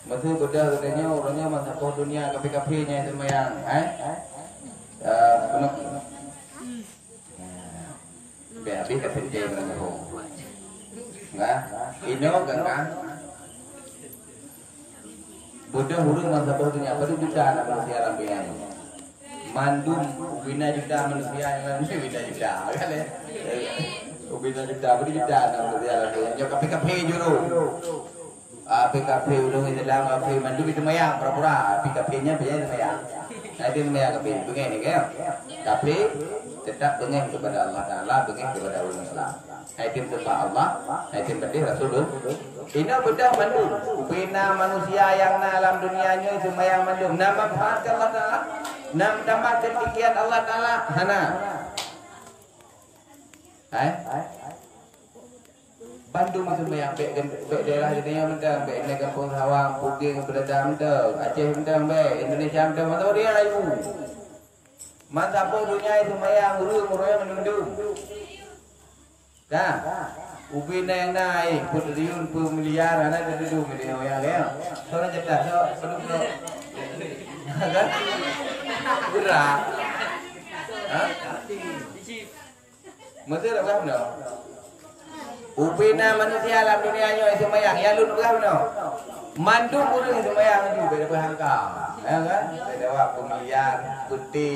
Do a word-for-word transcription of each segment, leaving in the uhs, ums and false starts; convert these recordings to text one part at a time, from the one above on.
Meusti beudôh geutanyoe, uroe nyoe meusaboh dunia kafé-kafé nyang seumayang, eh? Eh, keuneuk. Bèk habéh ka seuté meunyoe. Nah, inoe kan, kan? Beudôh ureueng meusaboh dunia, padum juta na manusia lam dunia nyoe. Mandum ubena juta manusia nyang lam dunia, ubena juta, kan, eh? Ubena juta, padum juta na manusia lam dunia nyoe, kafé-kafé juru. Tapi kafé ureueng Islam, kafé mandum itu mayang pura-pura, tapi kafé nyan beujadi mayang. Nah, itu mayang kafé, beungéh ni, kan? Tapi tetap beungéh kepada Allah Taala, beungéh kepada ureueng Islam. Hai tim seumah Allah, hai tim peudeh Rasulullah. Inoe beudôh mandum. Ubena manusia nyang na lam dunia nyoe seumayang mandum. Na manfaat keu Allah Taala? Na meutamah keutinggian Allah Taala? Hana. Hai? Bandum seumayang, bèk gen-, bèk daerah geutanyoe mantong, bèk inan gampông Sawang, Pugeng, Peulada mantong, Aceh mantong, bèk Indonesia mantong, mantong dia ibu. Meusaboh dunia seumayang ureueng-ureueng mandum. Ka? Ubena nyang na, eh, peutriliun, peumiliar, hana teudong geutanyoe, ya, ya. Soe nyang cerdas, soe, soe, soe. Kan? Berat. Ha? Meusti peugah bunoe. Ubena manusia lam dunia nyoe seumayang, ya lôn peugah bunoe. Mandum ureueng seumayang laju, bèk dapeuhangka. Ya kan? Bèk dawat peumiliar, peuté.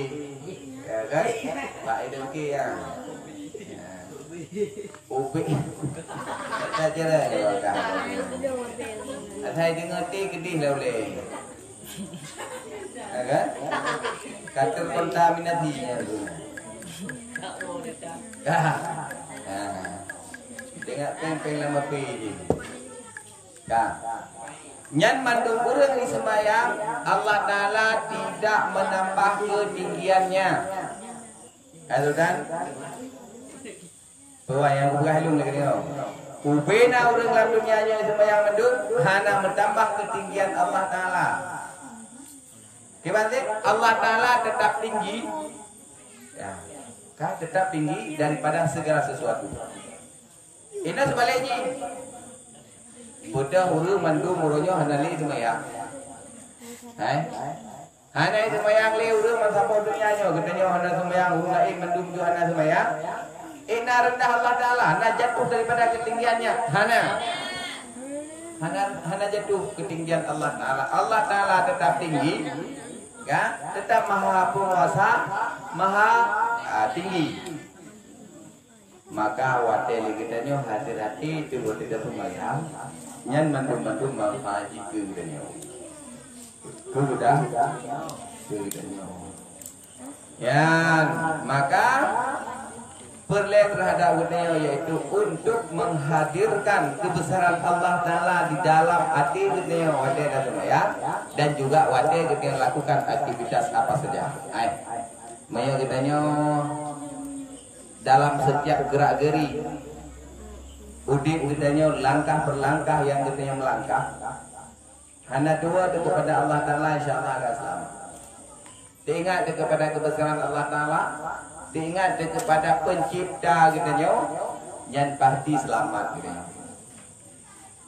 Ya kan? Bak idong ke ya. Ubé. Tak cara ya kan. Asai deungoe té keudeh lah ulèe. Ya kan? Ka terkontaminasi nyan tu. Ka. Ha. Tengok peng-peng lam api je. Ka. Nyan mandum ureueng seumayang, Allah Taala tidak menambah ketinggiannya. Ka, Sultan? Peue nyang kupeugah lôn lagèe nyoe. Ubena ureueng lam dunia nyoe seumayang mandum hana meutambah keutinggian Allah Taala. Kiban cit, Allah Taala tetap tinggi, ya, kan, tetap tinggi daripada segala sesuatu. Inoe seubalek jih. Beudôh ureueng mandum uroe nyoe hana lé seumayang. Hai? Hana seumayang lé ureueng meusaboh donya nyoe, geutanyoe hana seumayang, ureueng laén mandum jih hana seumayang. Ina rendah Allah Taala, hana jatuh daripada keutinggiannya, hana. Hana, hana jatuh keutinggian Allah Taala. Allah Taala tetap tinggi, ya, tetap maha penguasa, maha, ah, tinggi. Maka watèe lé geutanyoe hati-hati teuh watèe taseumayang, nyan mandum-mandum manfaat jih keu geutanyoe. Keu geuda-, keu geutanyoe. Nyan, maka peureulèe terhadap geutanyoe yaitu untuk menghadirkan kebesaran Allah Taala di dalam até geutanyoe watèe taseumayang dan juga watèe geutanyoe lakukan aktivitas apa saja. Ai. Meunyoe geutanyoe dalam setiap gerak-geri udép geutanyoe, langkah per langkah nyang geutanyoe meulangkah, hana tuwoe teuh keupada Allah Taala, insya Allah akan seulamat. Teuingat teuh keupada keubesaran Allah Taala, teuingat teuh keupada Pencipta geutanyoe, nyan pasti seulamat geutanyoe.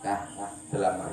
Nah, seulamat.